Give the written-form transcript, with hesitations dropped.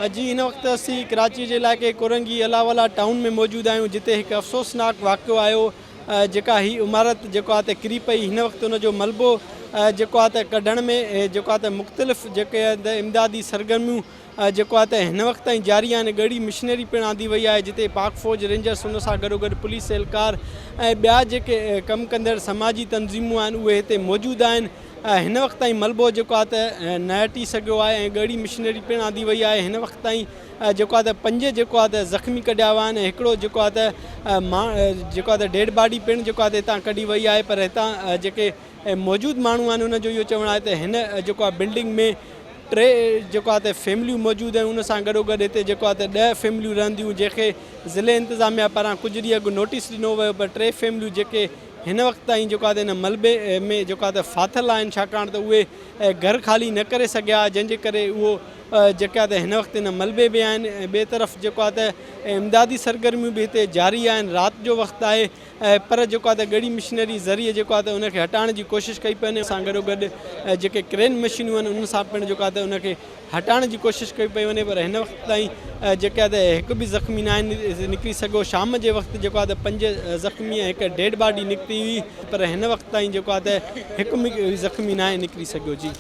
جي هن وقت اسين ڪراچي جي علائقي ڪورنگي الاولا ٽائون ۾ موجود آهيون جتي هڪ افسوسناڪ واقعو آيو جيڪا هي عمارت جيڪو آهي ته ڪري پئي هن وقت ان جو ملبو جيڪو آهي ته ڪڍڻ ۾ جيڪو آهي ته مختلف جيڪي امدادي سرگرميون جيڪو آهي ته هن وقت تائين جاري آهن ڳڙهي مشنري پڻ آندي وئي آهي جتي پاڪ فوج رينجرس ان سان گڏوگڏ پوليس اهلڪار ۽ ٻيا جيڪي ڪم ڪندڙ سماجي تنظيمون آهن اهي هتي موجود آهن هن وقت تائين ملبو جيڪو آهي ته نه هٽي سگهيو آهي ۽ ڳڙهي مشنري پڻ آندي وئي آهي هن وقت تائين جيڪو آهي ته پنج جيڪو آهي ته زخمي ڪڍيا ويا آهن ۽ هڪڙو جيڪو آهي ته جيڪو آهي ته ڊيڊ باڊي پڻ جيڪو آهي ته هتان ڪڍي وئي آهي پر هتان جيڪي موجود ماڻهو آهن انهن جو اهو چوڻ آهي ته هن جيڪو آهي بلڊنگ ۾ ٽي جيڪو آهي ته فيمليون موجود آهن ان سان گڏو گڏ هتي جيڪو آهي ته ڏهه فيمليون رهنديون جنهن کي ضلعي انتظاميا پاران ڪجهه ڏينهن اڳ نوٽيس ڏنو ويو پر ٽي فيمليون جيڪي هن وقت تائين جيڪو آهي ته ان ملبي ۾ جيڪو آهي ته ڦاٿل آهن ڇاڪاڻ ته اهي گهر خالي نه ڪري سگهيا جنهن جي ڪري اهو جيڪي آهي ته هن وقت ان ملبي ۾ آهن ۽ ٻئي طرف جيڪو آهي ته امدادي سرگرميون به هتي جاري آهن رات جو وقت آهي پر جيڪو آهي ته ڳڙهي مشنري ذريعي جيڪو آهي ته ان کي هٽائڻ جي ڪوشش ڪئي پئي وڃي سان گڏو گڏ جيڪي ڪرين مشينون آهن انهن سان پڻ جيڪو آهي ته ان کي هٽائڻ جي ڪوشش ڪئي پئي وڃي پر هن وقت تائين جيڪي آهي ته هڪ به زخمي ناهي نڪري سگهيو شام جي وقت جيڪو آهي ته پنج زخمي ۽ هڪ ڊيڊ باڊي نڪتي هئي پر هن وقت تائين جيڪو آهي ته هڪ به زخمي ناهي نڪري سگهيو جي.